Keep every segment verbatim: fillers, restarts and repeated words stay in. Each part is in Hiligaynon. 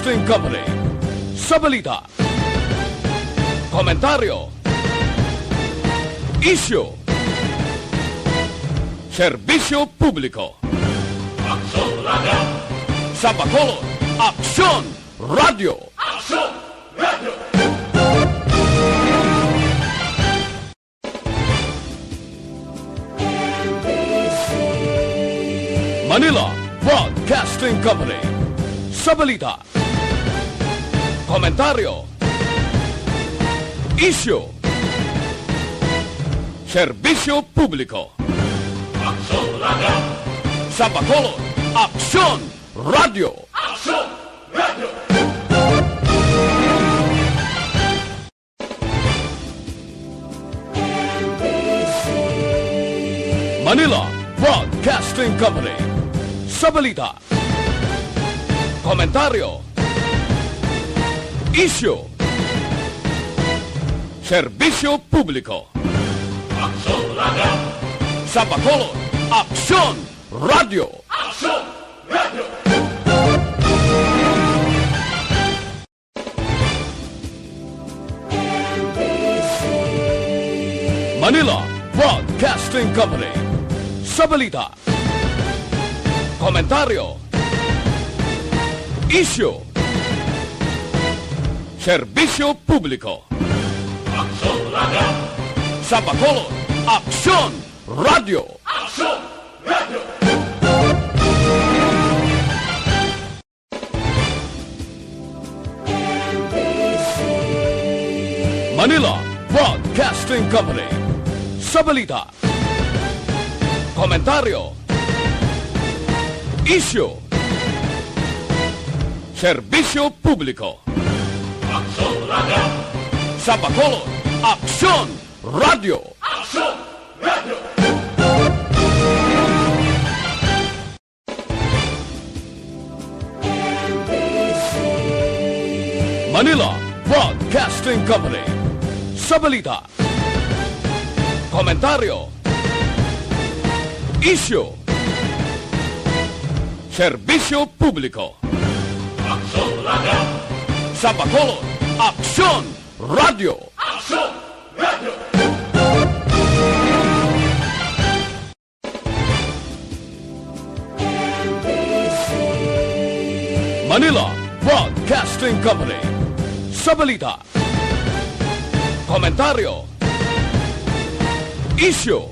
Broadcasting Company. Sa balita, komentaryo, isyu, serbisyo publiko. Aksyon Radio! Sa Bacolod, Aksyon Radio! Aksyon Radio! Manila Broadcasting Company. Sa balita, komentaryo, isyu, serbisyo publiko. Aksyon Radio! Sa Bacolod, Aksyon Radio! Aksyon Radio! Manila Broadcasting Company. Sa balita, komentaryo, isyu, serbisyo publiko. Aksyon Radio! Sa Bacolod, Aksyon Radio! Aksyon Radio! Manila Broadcasting Company. Sa balita, komentaryo, isyu, serbisyo publiko. Aksyon Radio! Sa Bacolod, Aksyon Radio! Aksyon Radio! Manila Broadcasting Company. Sa balita, komentaryo, isyu, serbisyo publiko. Aksyon Radio! Sa Bacolod, Aksyon Radio! Aksyon Radio! Manila Broadcasting Company. Sa balita, komentaryo, isyu, serbisyo publiko. Aksyon Radio! Sa Bacolod, Aksyon Radio! Aksyon Radio! Manila Broadcasting Company. Sa balita, komentaryo, isyu,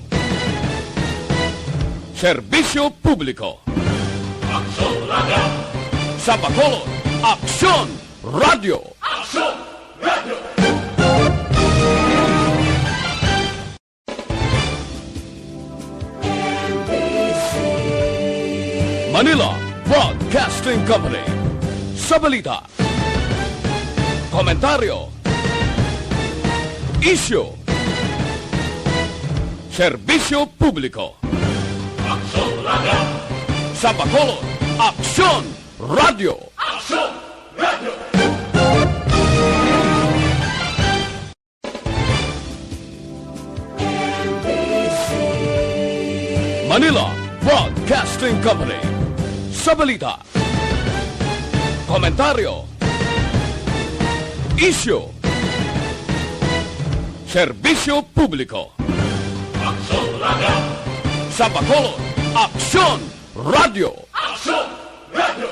serbisyo publiko. Aksyon Radio! Sa Bacolod, Aksyon Radio! Aksyon Radio! Manila Broadcasting Company. Sa balita, komentaryo, isyu, serbisyo publiko. Aksyon Radio! Sa Bacolod, Aksyon Radio! Aksyon Radio! Manila Broadcasting Company. Sa balita, komentaryo, isyu, serbisyo publiko. Aksyon Radio! Sa Bacolod, Aksyon Radio! Aksyon Radio!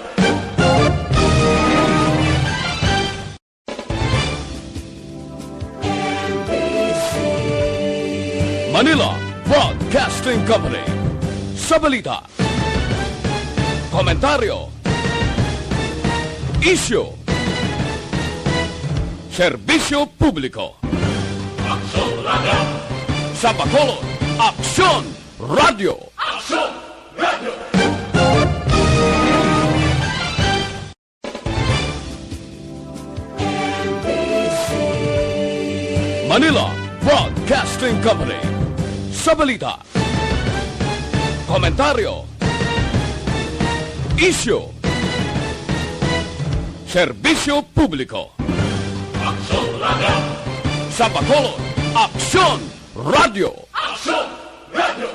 Manila Broadcasting Company. Sa balita, komentaryo, isyu, serbisyo publiko. Aksyon Radio! Sa Bacolod, Aksyon Radio! Aksyon Radio! Manila Broadcasting Company. Sa balita, komentaryo, isyu, serbisyo publiko. Aksyon Radio! Sa Bacolod, Aksyon Radio! Aksyon Radio!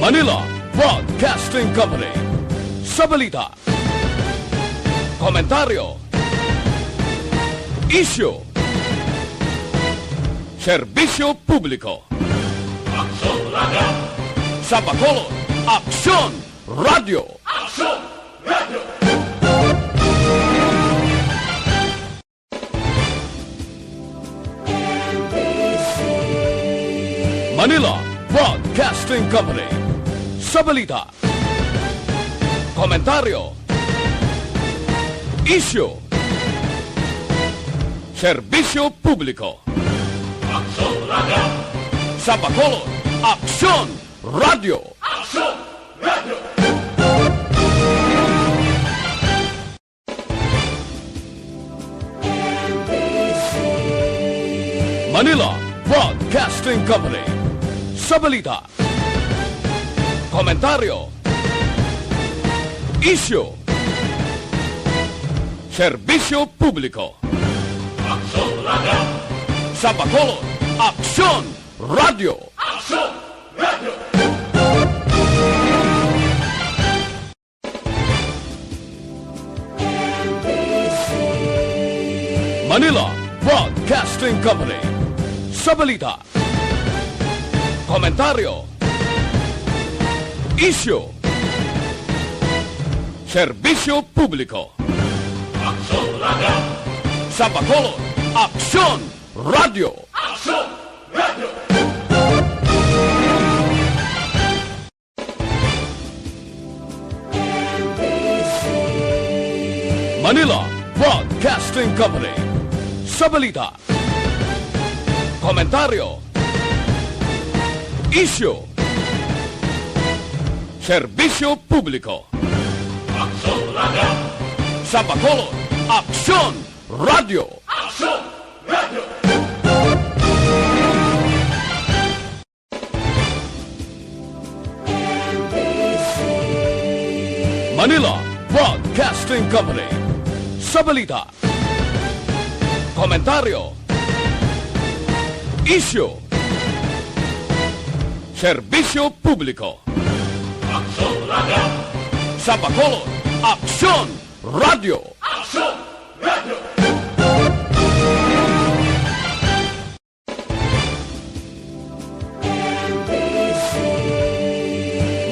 Manila Broadcasting Company. Sa balita, komentaryo, isyu, serbisyo publiko. Aksyon Radio! Sa Bacolod, Aksyon Radio! Aksyon Radio! Manila Broadcasting Company. Sa balita, komentaryo, isyu, serbisyo publiko. Aksyon Radio! Sa Bacolod, Aksyon Radio! Aksyon Radio! Manila Broadcasting Company. Sa balita, komentaryo, isyu, serbisyo publiko. Aksyon Radio! Sa Bacolod, Aksyon Radio! Aksyon Radio! Manila Broadcasting Company. Sa balita, komentaryo, isyu, serbisyo publiko. Aksyon Radio! Sa Bacolod, Aksyon Radio! Aksyon Radio! Manila Broadcasting Company. Sa balita, komentaryo, isyu, serbisyo publiko. Aksyon Radio! Sa Bacolod, Aksyon Radio! Aksyon Radio! Manila Broadcasting Company. Sa balita, komentaryo, isyu, serbisyo publiko. Aksyon Radio! Sa Bacolod, Aksyon Radio! Aksyon Radio!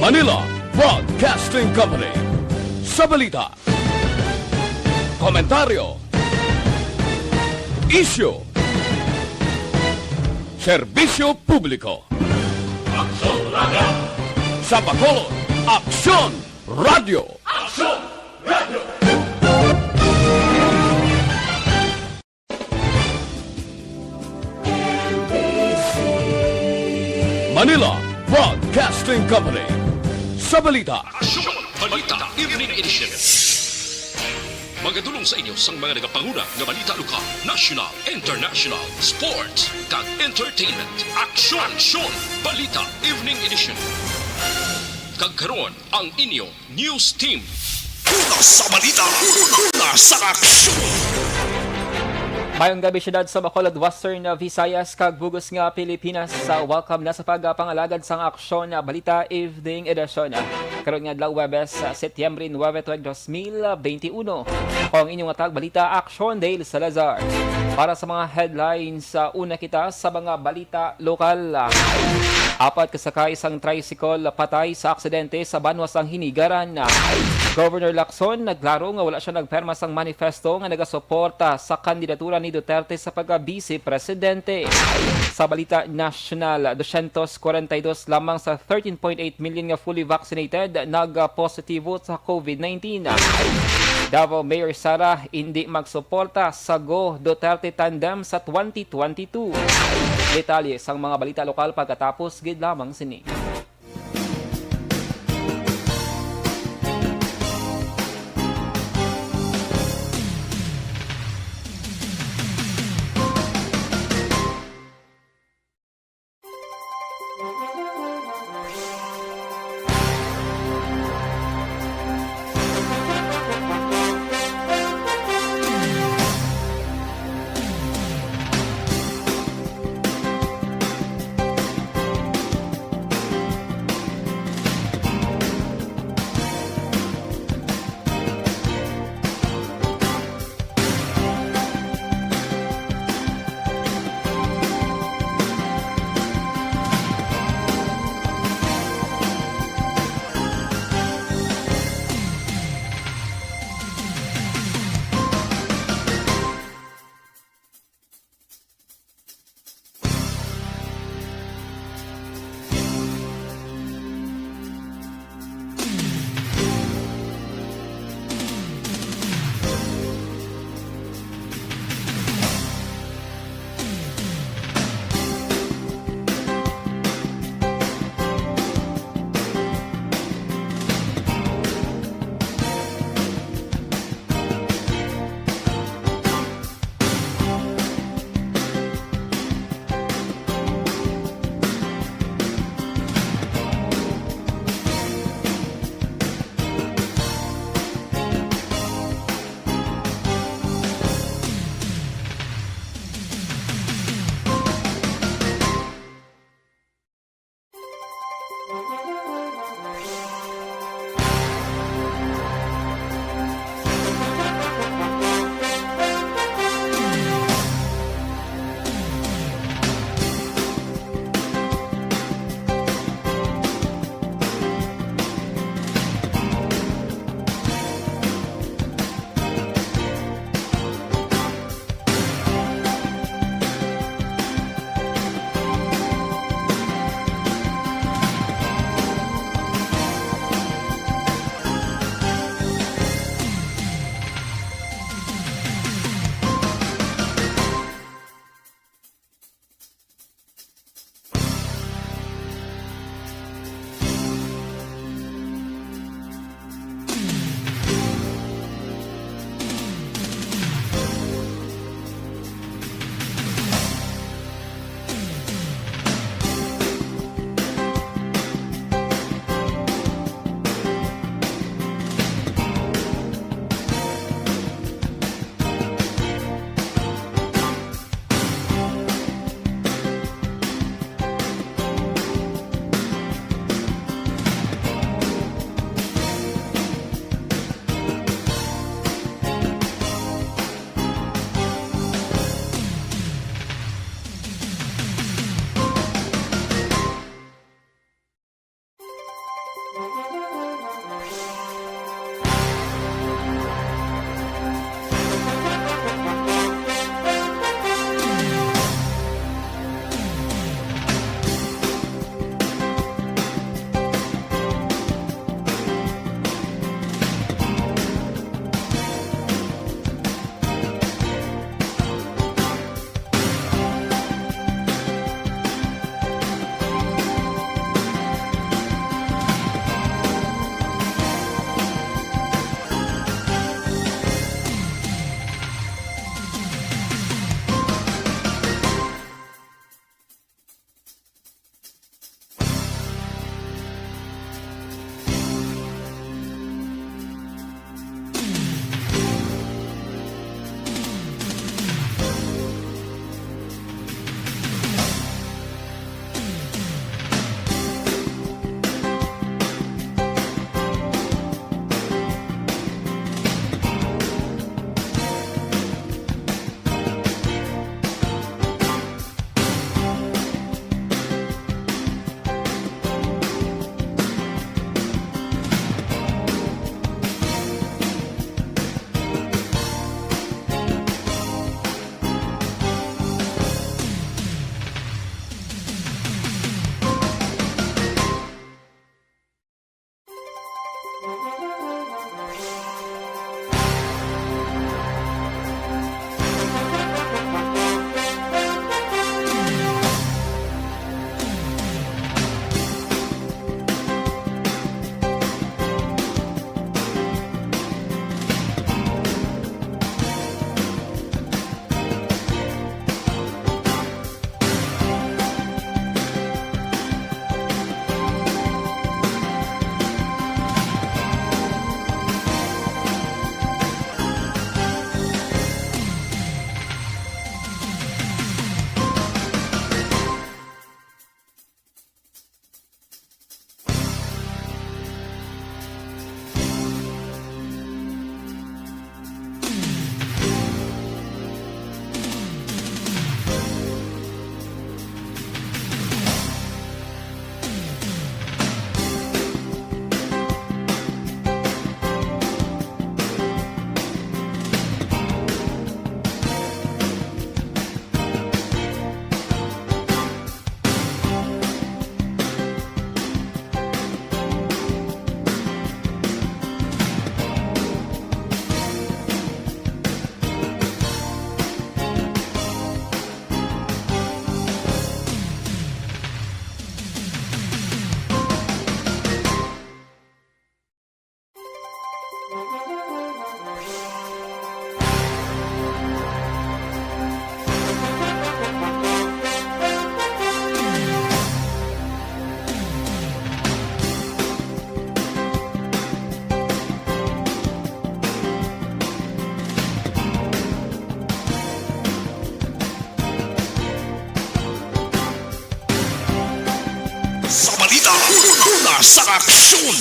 Manila Broadcasting Company. Sa balita, komentaryo, isyu, serbisyo publiko. Aksyon Radio! Sa Bacolod, Aksyon Radio! Aksyon Radio! Manila Broadcasting Company. Sa balita, Aksyon Balita Evening Edition. Magadulong sa inyo sang mga nagapanguna nga balita lokal, national, international, sports, kag entertainment. Aksyon! Aksyon Balita Evening Edition. Kag karon, ang inyo news team. Una sa balita, una sa aksyon. Mayong gabi, siyudad sa Bacolod, Western Visayas, kag bug-os nga Pilipinas. Sa welcome na sa pagpangalagad sang Aksyon Balita Evening Edition. Karon nga adlaw, Huwebes, Setyembre nuebe, tuig dos mil benti uno. Ako ang inyong tagbalita, Aksyon Dale Salazar. Para sa mga headlines, sa una kita sa mga balita lokal. Apat ka sakay sang tricycle patay sa aksidente sa banwa sang Hinigaran. Governor Lacson nagklaro nga wala sia nagpirma sang manifesto nga nagasuporta sa kandidatura ni Duterte sa pagka-Vice Presidente. Sa balita nasyonal, dosyentos kwarenta y dos lamang sa thirteen point eight million nga fully vaccinated nag-positibo sa COVID nineteen. Davao Mayor Sara indi magsuporta sa Go Duterte tandem sa twenty twenty-two. Detalye sang mga balita lokal pagkatapos gid lamang sini. Sa balita, una sa aksyon.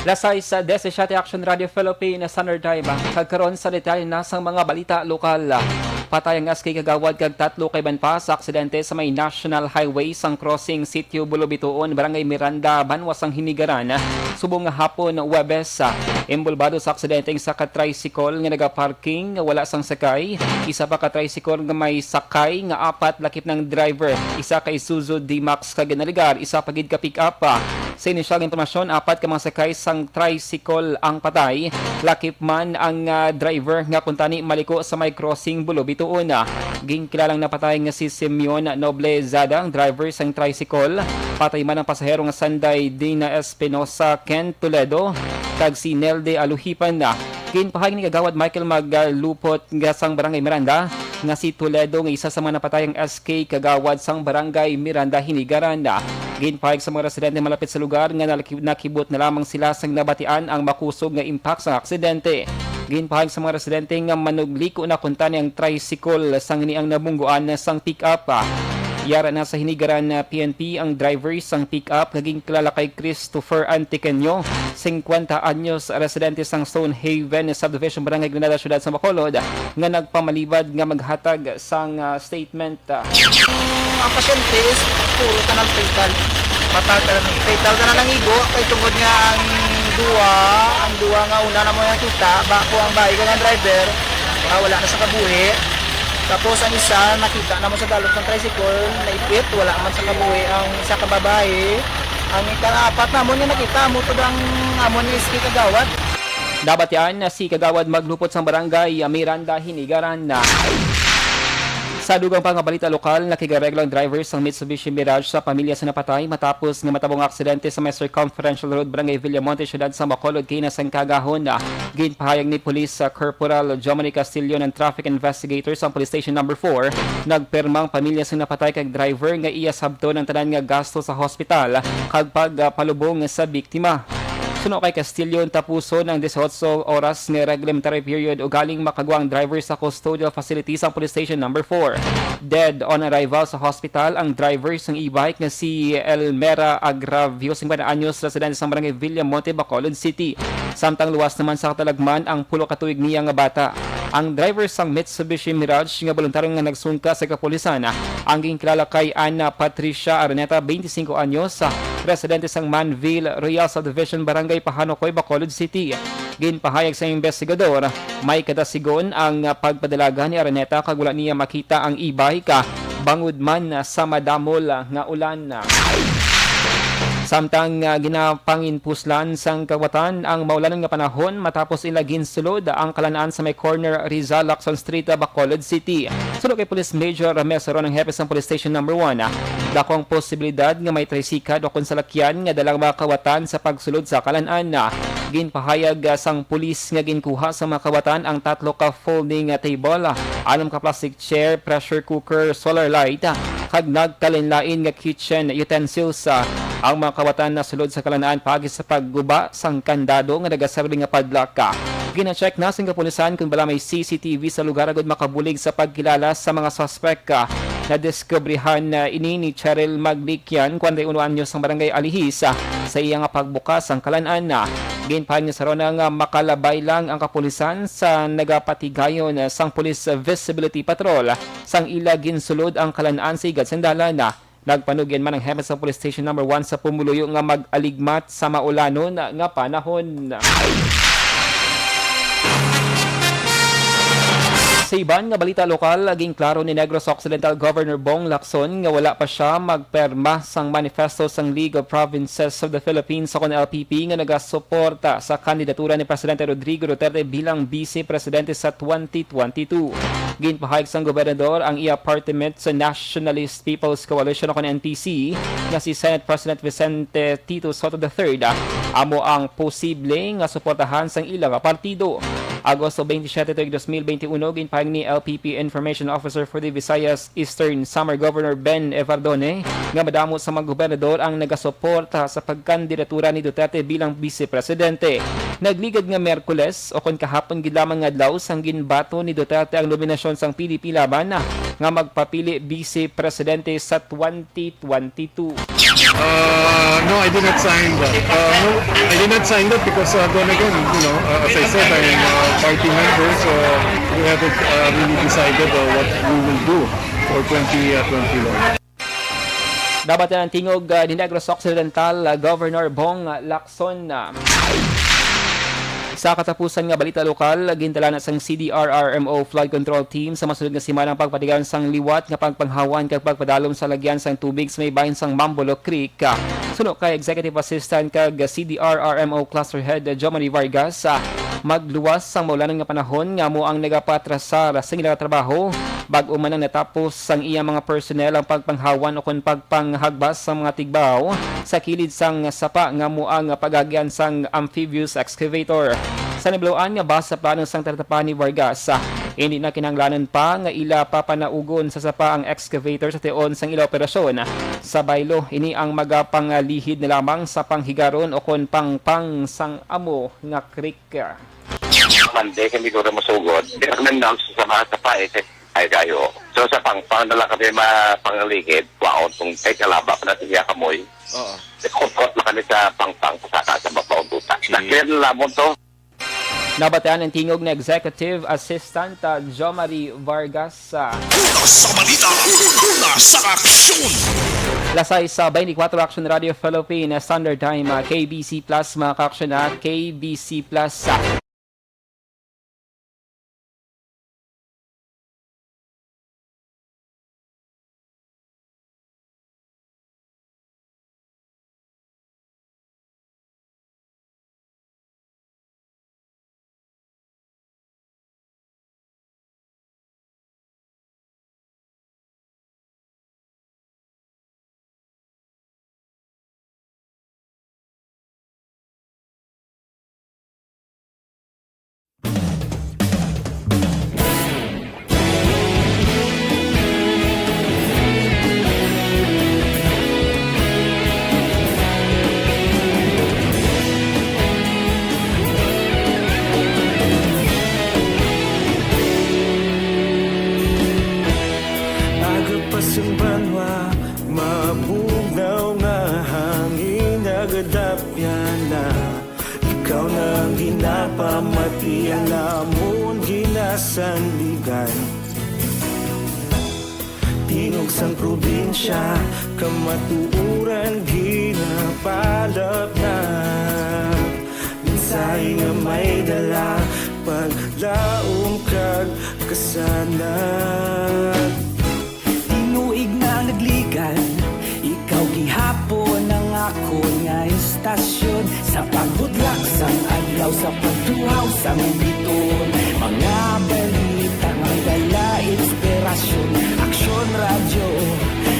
Las sais disisyete, Action Radio Philippines Standard Time. Kag karon sa detalye na sang mga balita lokal. Patay ang S K kagawad kag tatlo kaiban pa sa aksidente sa may National Highway sang crossing Sitio Bulubituon, Barangay Miranda, Banwa sang Hinigaran, subong nga hapon Huwebes. Imbulbado sa aksidente ang isa ka tricycle nga nagaparking nga wala sang sakay, isa pa ka tricycle nga may sakay nga apat lakip na ang driver, isa ka Isuzu D-Max kag naligar, isa pa gid ka pick-up. Sa inisyal nga impormasyon, apat ka mga sakay sang tricycle ang patay, lakip man ang, ah, driver nga kuntani maliko sa may crossing Bulubituon. Ginkilalang napatay nga si Simeon Noble Zada, ang driver sang tricycle. Patay man ang pasahero nga sanday Dina Espinosa, Ken Toledo, kag si Nelde Aluhipan. Ginpahayag ni Kagawad Michael Magalupot nga sang Barangay Miranda nga si Toledo nga isa sa mga napatay ang S K kagawad sang Barangay Miranda Hinigaran. Ginpahayag sa mga residente malapit sa lugar nga nalaki-, nakibot na lamang sila sang nabatian ang makusog nga impact sang aksidente. Ginpahayag sa mga residente nga manugliko na kuntani ang tricycle sang niang nabungguan sang pick-up. Yara na sa Hinigaran P N P ang driver sang pick-up nga ginkilala kay Christopher Antiqueño, singkwenta anyos, residente sang Stone Haven Subdivision, Barangay Granada, Siyudad sa Bacolod, nga nagpamalibad nga maghatag sang, ah, statement. Ang pasyente is puro tanan fatal. Fatal tanan, fatal tanan ang igo kay tungod nga ang duwa, ang duwa nga una na mo nakita, bako ang bayi kag ang driver, ah, wala na sa kabuhi. Tapos ang isa nakita na mo sa dalom sang tricycle, naipit, wala man sa kabuhi ang isa ka babayi. Ang ikaapat namon nga nakita, amo to ang amon nga S K kagawad. Nabatian na si Kagawad Maglupot sang Barangay Miranda Hinigaran. Sa dugang pa nga balita lokal, nakigareglo ang driver sang Mitsubishi Mirage sa pamilya sa napatay matapos nga matabo ang aksidente sa may Circumferential Road, Barangay Villamonte, Siyudad sa Bacolod, kaina sang kaagahon. Ginpahayag ni Police, ah, Corporal Jomari Castillo ng traffic investigator sa Police Station Number Four, nagpirma ang pamilya sang napatay kag driver nga iya sabton ang tanan nga gasto sa hospital kag pagpalubong sa biktima. Suno kay Castillo, tapuson ang disiotso oras nga reglementary period ugaling makagwa ang driver sa custodial facility sang Police Station Number Four. Dead on arrival sa hospital ang driver sang e-bike nga si Elmera Agravio, singkwenta anyos, residente sa Barangay Villamonte, Bacolod City. Samtang luwas naman sa katalagman ang pulo ka tuig niya nga bata. Ang driver sang Mitsubishi Mirage nga boluntaryo nga nagsungka sa kapulisan, ang ginkilala kay Ana Patricia Araneta, twenty-cinco anyos, residente sang Manville Royal Subdivision, Barangay Pahanocoy, Bacolod City. Ginpahayag sa investigador, may kadasigon ang pagpadalagan ni Araneta kag wala niya makita ang e-bike bangod man sa madamol nga ulan. Samtang, ah, ginapanginpuslan sang kawatan ang maulan nga panahon matapos ila ginsulod ang kalan-an sa may corner Rizal Lacson Street, Bacolod City. Suno kay Police Major Rames Aron, ang hepe sang Police Station Number One, ah, dako ang posibilidad nga may tricycle o kon salakyan nga dalang mga kawatan sa pagsulod sa kalan-an. Ginpahayag, ah, sang pulis nga ginkuha sa mga kawatan ang tatlo ka folding, ah, table, ah, anum ka plastic chair, pressure cooker, solar light, ah, kag nagkalainlain nga kitchen utensils. Ah, ang mga kawatan nasulod sa kalan-an paagi sa pagguba sang kandado nga nagaserbi nga padlock. Gina-check na sang kapulisan kon bala may C C T V sa lugar agud makabulig sa pagkilala sa mga suspek. Nadiskubrihan na ini ni Cheryl Maglikian, kwarenta y uno anyos, sang Barangay Alihis, sa iya nga pagbukas sang kalan-an. Ginpahayag ni Sarona nga makalabay lang ang kapulisan sa nagapatigayon sang Police Visibility Patrol sang ila ginsulod ang kalan-an sa higad sang dalan. Nagpanugyan man ang hepe sa Police Station Number One sa pumuluyo nga mag-aligmat sa maulanon nga panahon. Sa iban nga balita lokal, ginklaro ni Negros Occidental Governor Bong Lacson nga wala pa sia magperma sang manifesto sang League of Provinces of the Philippines o kon L P P nga nagasuporta sa kandidatura ni Presidente Rodrigo Duterte bilang Vice Presidente sa twenty twenty-two. Ginpahayag sang gobernador ang iya party mate sa Nationalist People's Coalition o kon N P C nga si Senate President Vicente Tito Sotto the third amo ang posible nga suportahan sang ila nga partido. Agosto twenty-seven tuig dos mil twenty-one, ginpahayag ni L P P Information Officer for the Visayas Eastern Samar Governor Ben Evardone nga madamo sa mga gobernador ang nagasuporta sa pagkandidatura ni Duterte bilang Bise Presidente. Nagligad nga Miyerkules, o kon kahapon gid lamang nga adlaw, sang ginbaton ni Duterte ang nominasyon sang P D P Laban nga magpapili Bise Presidente sa twenty twenty-two. Uh, no, I did not sign that. Uh, no, I did not sign that because, uh, then again, you know, uh, as I said, I'm a party member, so we haven't, uh, really decided, uh, what we will do for twenty twenty-one. Dapat ang tingog, uh, ni Negros Occidental, uh, Governor Bong Lacson. Sa katapusan nga balita lokal, gintala na sang C D R R M O Flood Control Team sa masunod nga semana ang pagpatigayon sang liwat nga pagpanghawan kag pagpadalom sa lagyan sang tubig sa may bahin sang Mambolo Creek. Suno kay Executive Assistant kag C D R R M O Cluster Head Jomari Vargas, ah, magluwas sang maulan nga panahon nga amo ang nagapatrasar sa ila nga trabaho. Bag-o man ang natapos sang iya mga personnel ang pagpanghawan ukon pagpanghagbas sa mga tigbaw sa kilid sang sapa nga amo ang pag-agyan sang amphibious excavator. Sa nahibaluan nga base sa plano sang tatapahan ni Vargas, ah, hindi na kinahanglanon pa nga ila papanaugon sa sapa ang excavator sa tion sang ila operasyon. Sa baylo, ini ang magapangalihid na lamang sa panghigaron ukon pangpang sang amo nga creek. Mande kami ko na masugod. Di kami na sa mga sapa, eh, ay kayo. So, sa pangpang na lang kami mapangalihid, kwaon kung kay kalaba pa natin niya kamoy. Oo. Kutkot na kami sa pangpang, sa saka sa mapaundutan. Sige. Na-clear na lamon to. Nabatian ang tingog ni Executive Assistant, ah, Jomari Vargas, ah. Una sa balita, una sa aksyon. Alas sais twenty-four, Action Radio Philippines Standard Time, ah, K B C Plus, mga ka-aksyon, ah, K B C Plus, ah. Aga pa sang banwa, mabugnaw nga hangin, nagadapyan na. Ikaw na ang ginapamati, ang amon ginasandigan. Tingog sang probinsya, kamatuoran ginapalapnap. Mensahe nga may dala, paglaom kag kasanag. Tinuig na nagligad, ikaw gihapon ang akon nga istasyon. Sa pagbudlak sang adlaw, sa pagtuhaw sang bituon, mga balita nga may dala inspirasyon. Aksyon Radyo,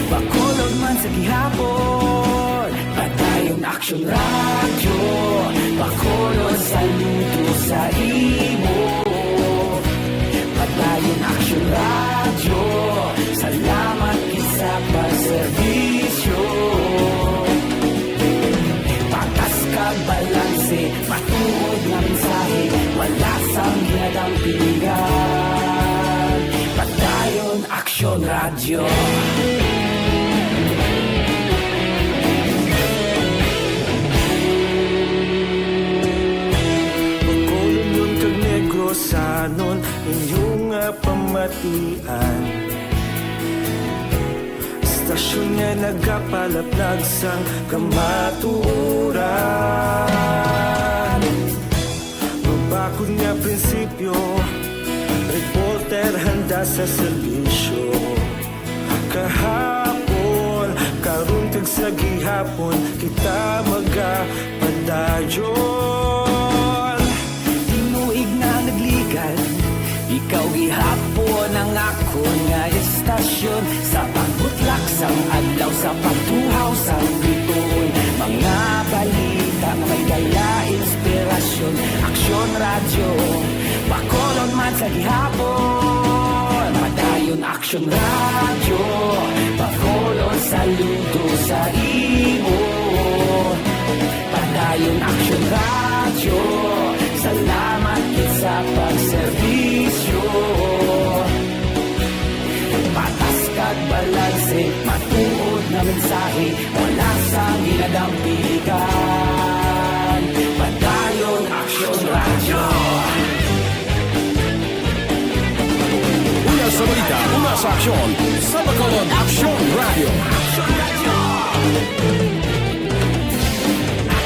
Bacolod man sa gihapon. Padayon Aksyon Radyo, Bacolod, saludo sa imo. Padayon Aksyon Radyo, salamat gid sa pagserbisyo. Patas kag balanse, matuod nga mensahe, wala sang ginadampingan. Padayon Aksyon Radyo. Bacolodnon kag Negrosanon, inyo nga pamatian. Istasyon nga nagapalapnag sang kamatuoran. Mabakod nga prinsipyo, reporter handa sa serbisyo. Kahapon, karon kag sa gihapon, kita magapadayon. Tinuig na nagligad, ikaw gihapon ang akon nga istasyon. Sa pagbutlak sang adlaw, sa pagtuhaw sang bituon, mga balita nga may dala inspirasyon. Aksyon Radyo, Hapon, Padayon Aksyon Radyo, Bacolod saludo sa imo. Padayon Aksyon Radyo, salamat gid sa pagserbisyo. Patas kag balanse, matuod nga mensahe, wala sang ginadampigan. Padayon Aksyon Radyo. Una sa balita, una sa aksyon, sa Bacolod Aksyon Radyo.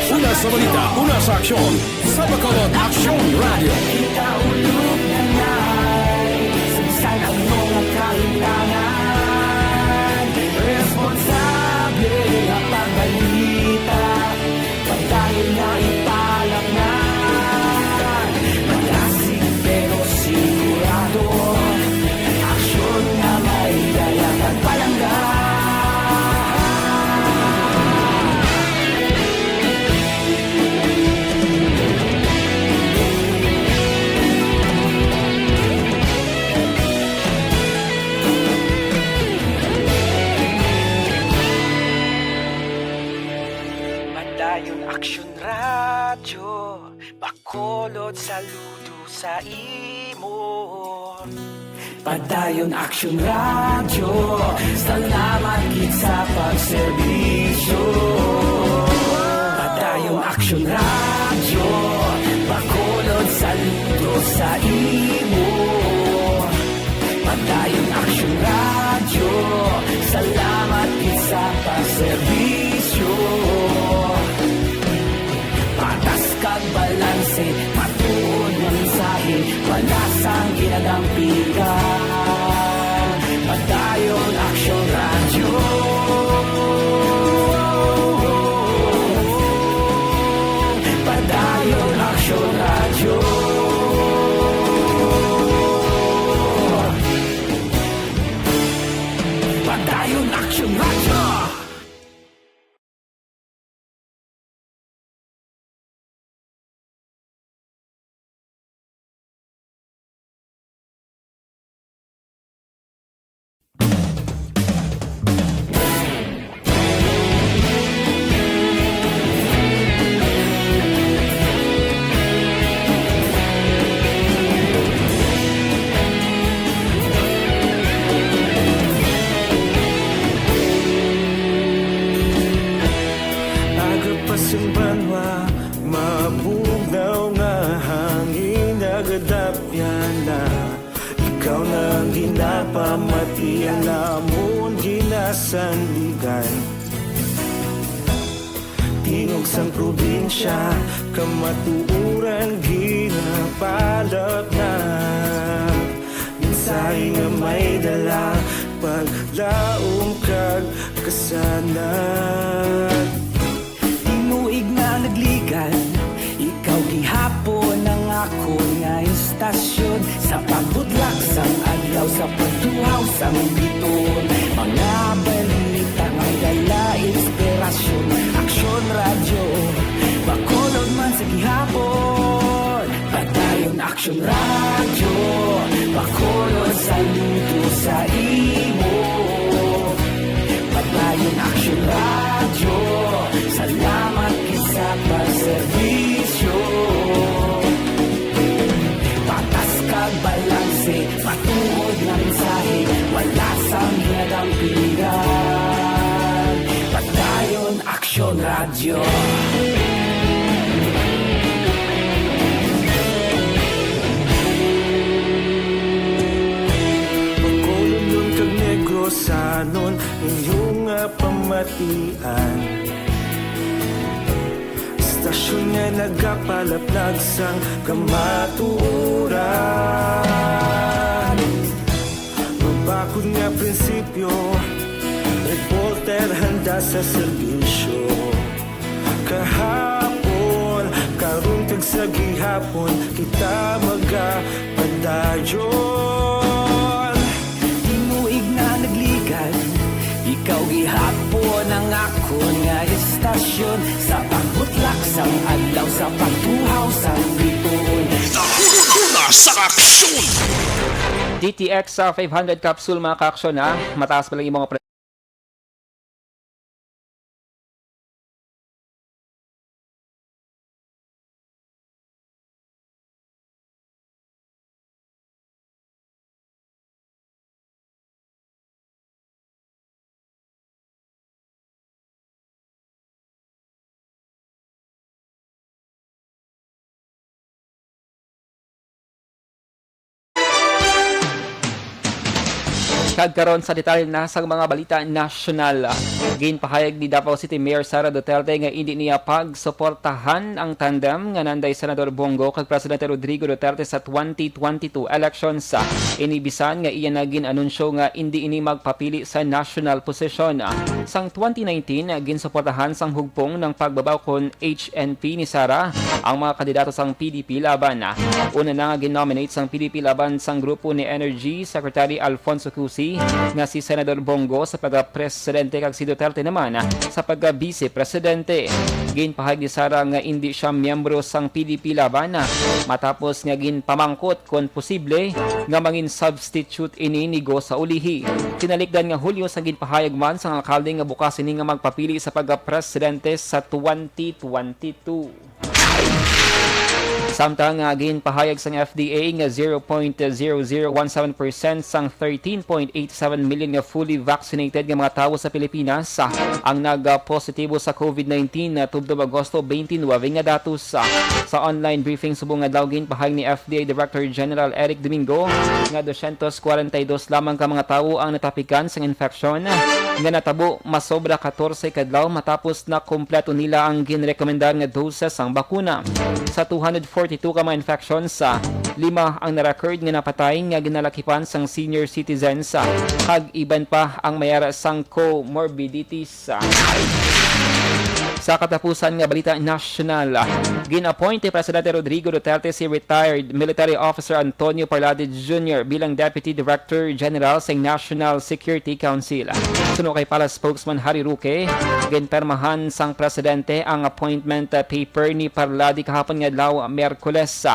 Una sa balita, una sa aksyon, sa Bacolod Aksyon Radyo. Kita ulog na nay, sa bisan ang mga kahintangan, responsable nga pagbalita, padayon na ipalaknag. Malasig pero sigurado, aksyon nga may dala kag palangga. Padayon Aksyon Radyo, Bacolod saludo sa imo. Padayon Aksyon Radyo, salamat gid sa pagserbisyo. Padayon Aksyon Radyo, Bacolod saludo sa imo. Padayon Aksyon Radyo, salamat gid sa pagserbisyo. Patas kag balanse, matuod nga mensahe, wala sang ginadampigan. Padayon Aksyon Radyo. Padayon Aksyon Radyo. Padayon Aksyon Radyo. Aga pa sing banwa, mabugnaw nga hangin nagadapyan na. Ikaw na ang ginapamatian namon ginasandigan. Tingog sang probinsya, kamatuoran ginapalatnag. Mensahe nga may dala, paglaom kag kasanag. Tinuig nga nagligan, ikaw gihapon ang akon nga istasyon. Sa pagbutlak sang adlaw, sa pagtuhaw sang bituon, mga balita may dala inspirasyon. Aksyon Radyo, Bacolod man sa gihapon. Padayon Aksyon Radyo, Bacolod saludo sa imo. Padayon Aksyon Radyo, salamat gid sa pagserbisyo. Patas kag balanse, matuod nga mensahe, wala sang ginadampigan. Padayon Aksyon Radyo. Bacolodnon kag Negrosanon, inyo nga pamatian. Istasyon nga nagapalaplag sang kamatuoran. Mabakod nga prinsipyo, reporter handa sa serbisyo. Kahapon, karon kag sa gihapon, kita magapadayon. Tinuig na nagligan, ikaw gihapon ang akon nga istasyon. Sa pagbutlak sang adlaw, sa pagtuhaw sang bituon. Una sa aksyon. D T X sa five hundred capsule, mga ka-aksyon, ha. Mataas pa lang imong pre- Kag karon sa detalye na sang mga balita nasyonal. Ginpahayag ni Davao City Mayor Sara Duterte nga indi niya pagsuportahan ang tandem nga nanday Senador Bong Go kag Presidente Rodrigo Duterte sa twenty twenty-two elections. Ini bisan nga iya na gin-anunsyo nga indi ini magpapili sa national posisyon. Sang twenty nineteen, ginsuportahan sang hugpong ng pagbabaw kon H N P ni Sara ang mga kandidato sang P D P Laban. Una na nga gin-nominate sang P D P Laban sang grupo ni Energy Secretary Alfonso Cusi nga si Senador Bong Go sa pagka-presidente kag si Duterte naman sa pagka-vice presidente. Ginpahayag ni Sara nga indi siya miyembro sang P D P Laban matapos nga ginpamangkot kon posible nga mangin substitute ini ni Go sa ulihi. Tinalikdan nga Hulyo sa ginpahayag man sang alkalde nga bukas ini nga magpapili sa pagka-presidente sa twenty twenty-two. Samtang nga ginpahayag sang F D A nga zero point zero zero one seven percent sang thirteen point eight seven million nga fully vaccinated nga mga tawo sa Pilipinas ang nagapositibo sa COVID nineteen tubtob Agosto twenty-nine nga datos. Sa online briefing subong adlaw, ginpahayag ni F D A Director General Eric Domingo nga dosyentos kwarenta y dos lamang ka mga tawo ang natapikan sang infeksyon nga natabo masobra katorse ka adlaw matapos na kompleto nila ang ginrekomendar nga doses sang bakuna. Sa two hundred forty-two ka mga infections, sa lima ang na-record nga napatay nga ginalakipan sang senior citizens, kag iban pa ang may ara sang comorbidities. Sa katapusan nga balita nasyonal, gin-appoint ni Presidente Rodrigo Duterte si retired military officer Antonio Parlade Junior bilang Deputy Director General sa National Security Council. Suno kay Palace Spokesman Harry Roque, ginpermahan sang presidente ang appointment paper ni Parlade kahapon nga adlaw, Miyerkules.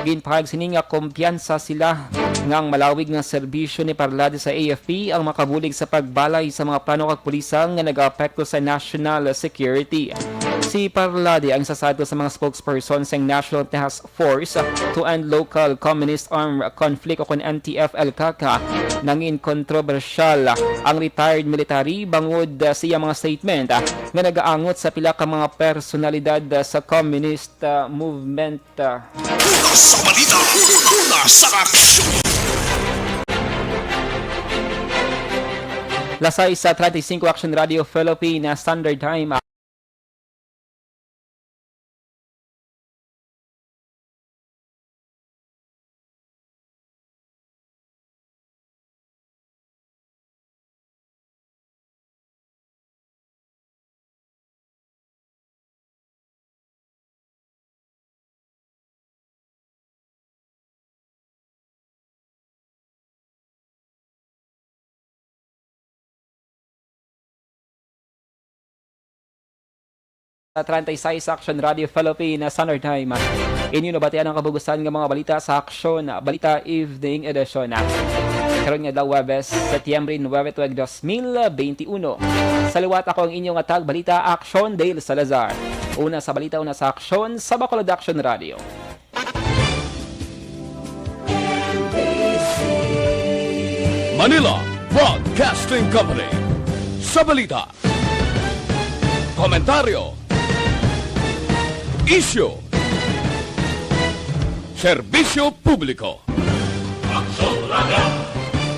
Ginpahayag sini nga kumpiyansa sila nga ang malawig nga serbisyo ni Parlade sa A F P ang makabulig sa pagbalay sa mga plano kag pulisang nga nagaapekto sa national security. Si Parlade ang isa sadto sa mga spokesperson sang National Task Force to End Local Communist Armed Conflict o kon N T F L CAC. Nangin kontrobersyal ang retired military bangod, ah, sa iya mga statement, ah, nga nagaangot sa pila ka mga personalidad, ah, sa communist, ah, movement. Una sa balita, una sa aksyon. Las sais treinta y cinco, Action Radio Philippine Standard Time. Sa treinta y seis Action Radio Philippine Standard Time. Inyo nabatian ang kabugusan nga mga balita sa Aksyon Balita Evening Edition. Karon nga adlaw, Huwebes, Setyembre nuebe, tuig dos mil beinti uno. Sa liwat, ako ang inyong tagbalita, Aksyon Dale Salazar. Una sa balita, una sa aksyon, sa Bacolod Action Radio. Manila Broadcasting Company. Sa balita, komentaryo, isyu, serbisyo publiko. Aksyon Radio.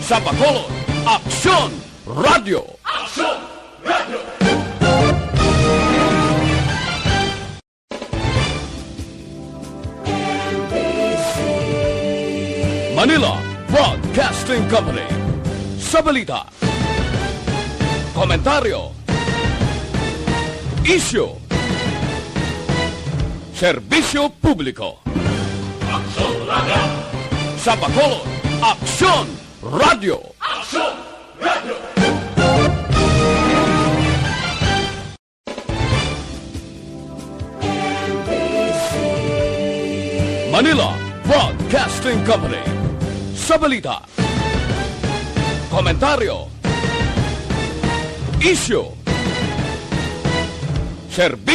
Sa Bacolod, Aksyon Radio. Aksyon Radio. Manila Broadcasting Company. Sa balita, komentaryo, isyu, serbisyo publiko. Aksyon Radio. Sa Bacolod, Aksyon Radio. Aksyon Radio. Manila Broadcasting Company. Sa balita, komentaryo, isyu, serbisyo.